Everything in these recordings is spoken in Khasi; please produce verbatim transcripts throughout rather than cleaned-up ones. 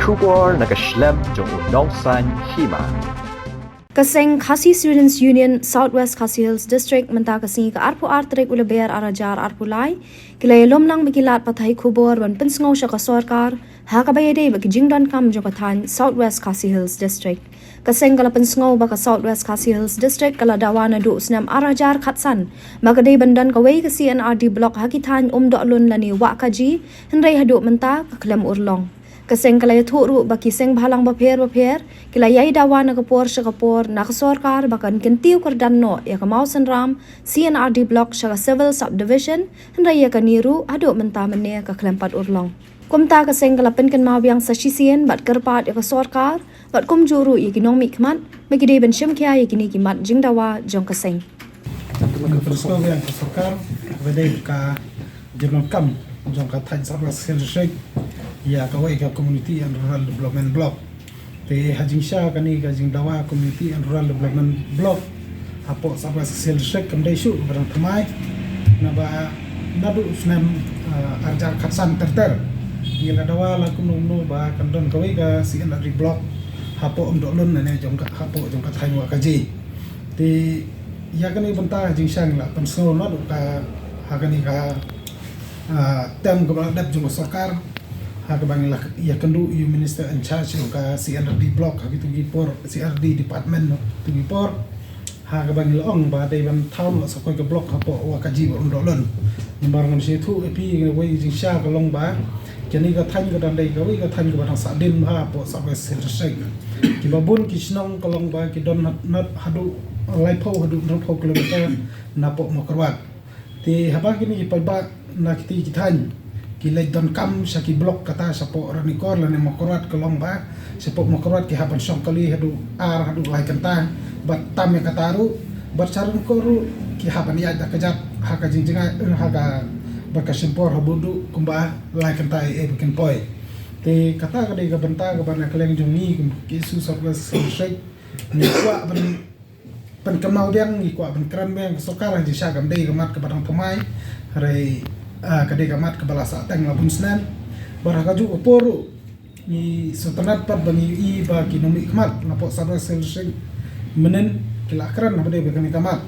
Khubor na ka shlem jong u nongsaiñ hima. Ka seng Khasi Students Union South West Khasi Hills District mynta ka sngi ka arphew ar tarik u Lber ar hajar arphew lai ki la ïalum lang bad ki lad pathai khubor ban pynsngew sha ka sorkar ha kaba ïadei bad ki jingdonkam jong ka thaiñ South West Khasi Hills District. Ka seng ka la pynsngew ba ka South West Khasi Hills District ka la dawa naduh u snem ar hajar khatsan ba ka dei ban don kawei ka C and RD block ha ki thaiñ Umdohlun lane Wahkaji, hynrei haduh mynta ka khlem urlong. Ka seng ka la ïathuh ruh ba ki seng bhalang bapher bapher ki la ïai dawa na ka por sha ka por na ka sorkar ba kan kyntiew kyrdan noh ïa ka Mawsynram C and RD block sha ka Civil Subdivision, hynrei ïa kane ruh haduh mynta mynne ka khlem pat urlong. Kumta ka seng ka la pynkynmaw biang sa shisien bad kyrpad ïa ka sorkar bad kumjuh ruh ïa ki nongmihkhmat ba ki dei ban shim khia ïa kine ki mat jingdawa jong ka seng. Ngi pynskhem ïa ka sorkar ba dei ka jingdonkam jong ka thaiñ South West Khasi Hills District ïa kawei ka Community and Rural Development Block. Te ha jingshisha kane ka jingdawa Community and Rural Development Block hapoh South West Khasi Hills District kam dei shuh ba dang thymmai, naba naduh u snem, ah, ar hajar khatsan ter ter ngi la dawa la kumno kumno ba kan don kawei ka C and RD block hapoh Umdohlun lane jong ka, hapoh jong ka thaiñ Wahkaji. Te ïa kane bynta ha jingshisha ngi la pynsngew naduh ka, ha kane ka, ah, term kaba la dep jong ka sorkar, ha kaba ngi la ïakynduh ïa u Minister in charge jong ka C and RD block ha kitu ki por, C and RD department ha kitu ki por, ha kaba ngi la ong ba dei ban thaw noh sa kawei ka block hapoh Wahkaji bad Umdohlun. Namar ngan sa ïathuh ïa phi, kawei ka jingshisha ka long ba kane ka thaiñ ka dang dei kawei ka thaiñ kaba dang sahdien bha hapoh South West Khasi Hills District. Kiba bun ki shnong ka long ba ki don had-, had-, haduh laiphew haduh hynriewphew kilometer napoh Mawkyrwat. Te haba kine ki paidbah na kiti ki thaiñ ki leit donkam sha ki block kata shapoh Ranikor lane Mawkyrwat, ka long ba shapoh Mawkyrwat ki hap ban shong kali haduh ar haduh lai kynta, bad tam ïa kata ruh, bad sha Ranikor ruh ki hap ban ïaid da kjat ha ka jingjngai, eh, ha ka, bad ka shim por haduh kumba lai kynta ïa, eh, ba kin poi. Te kata ka dei ka bynta kaba na kylleng jong ngi kum ki Khasi South West Khasi Hills District ngi kwah ban pynkynmaw biang, ngi kwah ban kren biang ka sorkar, ha jingshisha kam dei ka mat kaba dang thymmai, hynrei, ah, ka dei ka mat kaba la sahteng la bun snem. Bad ha kajuh ka por ruh ngi sngewtynnat pat ba ngi ïohi ba ki nongmihkhmat napoh South West Khasi Hills District mynhynnin ki la kren haba dei ba kane ka mat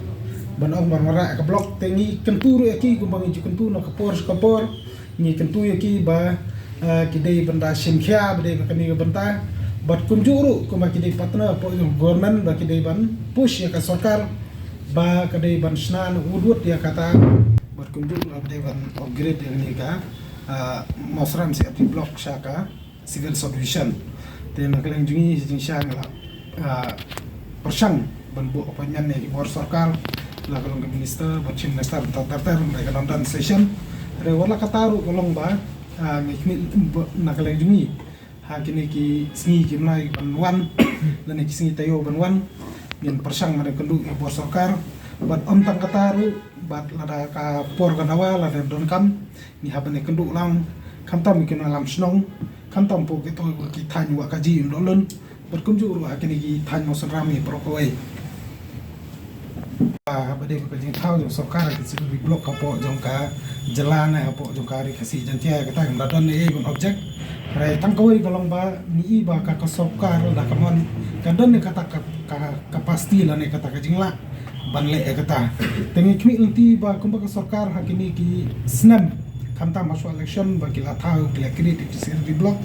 ban ong ban wanrah ïa ka block. Te ngi kyntu ruh ïa ki kumba ngi ju kyntu na ka por sha ka por. Ngi kyntu ïa ki ba, eh, ki dei ban da shim khia ba dei ba kane ka bynta. Bad kumjuh ruh kumba ki dei partner hapoh jong government ba ki dei ban push ïa ka sorkar ba ka dei ban shna na wut wut ïa kata. Bad kumjuh ruh ba dei ban upgrade ïa kane ka, eh, Mawsynram C R D block sha ka Civil Subdivision. Te na kylleng jong ngi ha jingshisha ngi la, ah, pyrshang ban buh appointment ïa ki bor sorkar, la ka long ka minister bad chief minister ter ter ter, la ka long don session. Hynrei wat la katta ruh ka long ba, ah, ngi khmih ba na kylleng jong ngi ha kine ki sngi kim lai ban wan lane ki sngi taïew ban wan, ngin pyrshang ban ïakynduh ïa ki bor sorkar. Bad ym tang katta ruh, bad lada ka por ka dawa lada donkam, ngi hap ban ïakynduh lang, khamtam ïa ki nongïalam shnong, khamtam hapoh kito ki thaiñ Wahkaji, Umdohlun, bad kumjuh ruh ha kine ki thaiñ Mawsynram baroh kawei. Ah, haba dei ka jingthaw jong sorkar ka C R D block hapoh jong ka jylla ne hapoh jong ka Ri Khasi Jaiñtia, kata kam da don ei ei ban object. Hynrei tang kawei ka long ba ngi i ba ka, ka sorkar lada ka mon ka don ne kata ka, ka capacity lane kata ka jinglah ban leh ïa kata. Te ngi khmih lynti ba kumba ka sorkar ha kine ki snem, khamtam ha shuwa election ba ki la thaw, ki la create ïa ki C R D block,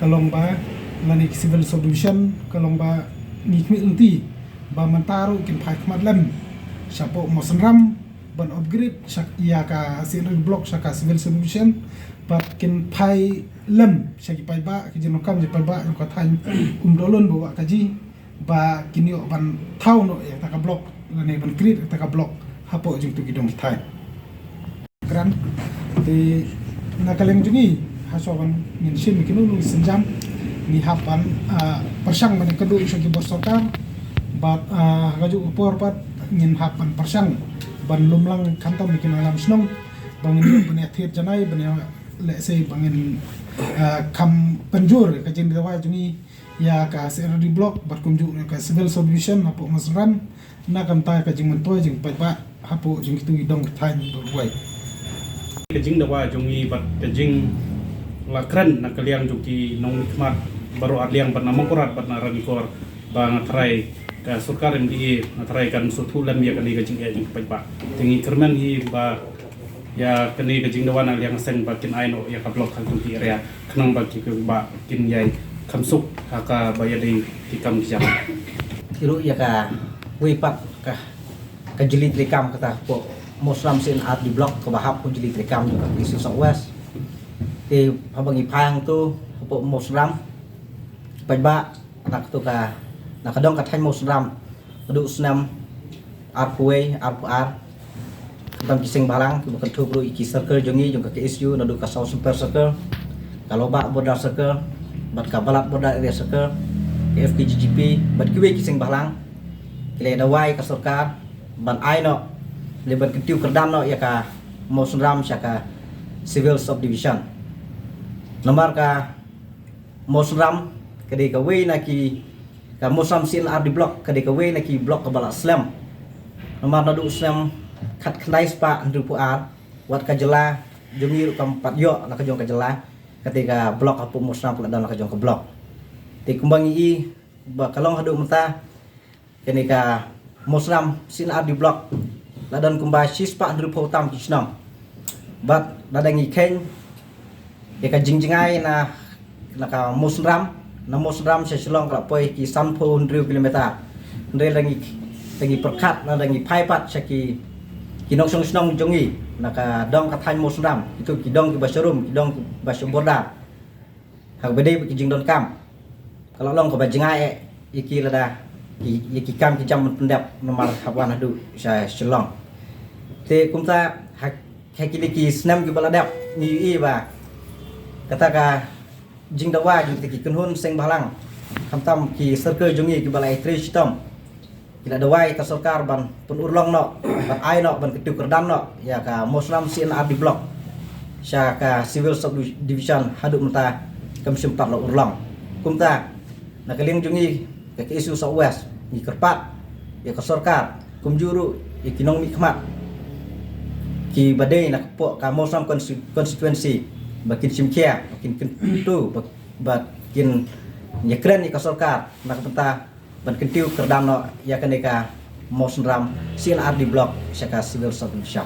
ka long ba lane ki civil subdivision, ka long ba ngi khmih lynti ba mynta ruh kin phai khmat lem shapoh Mawsynram ban upgrade sha ïa ka C R D block sha ka civil subdivision, bad kin phai lem sha ki paidbah, ki jingdonkam jong ki paidbah jong ka thaiñ Umdohlun bad Wahkaji, ba kin ïoh ban thaw noh ïa kata ka block lane ban create ïa kata ka block hapoh jong kito ki dong ki thaiñ. Kren te na ka liang jong ngi, ha shuwa ban ngin shim ïa kino kino ki sienjam, ngi hap ban, ah, pyrshang ban ïakynduh sha ki bor sorkar. Bad, ah, ha kajuh ka por pat ngin hap ban pyrshang ban lum lang khamtam ïa ki nongïalam shnong ba ngin ïoh ban ïa thied janai, ban ïa lehse ba ngin, ah, kham pynjur ka jingdawa jong ngi ïa ka C R D block bad kumjuh ïa ka civil subdivision hapoh Mawsynram na ka bynta ka jingmyntoi jong ki paidbah hapoh jong kito ki dong ki thaiñ baroh kawei. Ka jingdawa jong ngi bad ka jing la kren na ka liang jong ki nongmihkhmat baroh ar liang, bad na Mawkyrwat bad na Ranikor, ba nga tharai ka sorkar M D A nga tharai kan sngewthuh lem ïa kane ka jingeh jong ki paidbah. Te ngi kyrmen hi ba ïa kane ka jingdawa na liang seng ba kin ai noh ïa ka block ha ka community area, khnang ba ki paidbah kin ïai kham suk ha kaba ïadei ki kam ki jam. Ki ruh ïa kawei pat ka ka jylliew treikam kata hapoh Mawsynram C and R D block kaba hap ha jylliew treikam jong ka K S U South West. Te haba ngi phai hangto hapoh Mawsynram, paidbah na kato ka, na ka dong ka thaiñ Mawsynram, naduh snem arphew wei, arphew ar, khamtam ki seng bhalang kiba kynthup ruh ïa ki circle jong ngi jong ka K S U, naduh ka South Sempher Circle, ka Lawbah Border Circle, bad ka Balat Border Area Circle, ka F K J G P bad kiwei ki seng bhalang, ki la dawa ïa ka sorkar ban ai noh, lane ban kyntiew kyrdan noh ïa ka Mawsynram sha ka Civil Subdivision. Namar ka Mawsynram ka dei kawei na ki, ka Mawsynram C and R D block ka dei kawei na ki block kaba la slem. Namar naduh snem khatkhyndai spah hynriewphew ar, wat ka jylla jong ngi ruh kam pat ïoh na ka jong ka jylla kata ka block, hapoh Mawsynram ka la don na ka jong ka block. Te kumba ngi i ba ka long haduh mynta, kane ka Mawsynram C and R D block la don kumba shispah hynriewphew tam ki shnong. Bad lada ngi kheiñ ïa ka jingjngai na, na ka Mawsynram, na Mawsynram sha Shillong ka la poi ki sanphew hynriew kilometer. Hynrei lada ngi, lada ngi pyrkhat, lada ngi phai pat sha ki, ki nongshong shnong jong ngi na ka dong ka thaiñ Mawsynram, kito ki dong kiba sharum, ki dong kiba sha border, ha kaba dei bad ki jingdonkam, ka la long kaba jngai eh ïa ki lada ki, ïa ki kam ki jam ban pyndep namar hap wan haduh sha Shillong. Te kumta ha, ha kine ki snem kiba la dep ngi ïohi ba kata ka jingdawa jong kita ki kynhun seng bhalang, khamtam ki circle jong ngi kiba la ïatrei shitom, ki la dawa ïa ka sorkar ban pynurlong noh, ban ai noh, ban kyntiew kyrdan noh ïa ka Mawsynram C and R D block sha ka Civil Subdivision, haduh mynta kam shym pat la urlong. Kumta na ka liang jong ngi ka K S U South West ngi kyrpad ïa ka sorkar, kumjuh ruh ïa ki nongmihkhmat kiba dei na ka, hapoh ka Mawsynram consti-, constituency, ba kin shimkhia, ba kin kyntu, ba, ba kin ïakren ïa ka sorkar na ka bynta ban kyntiew kyrdan noh ïa kane ka Mawsynram C and R D block sha ka Civil Subdivision.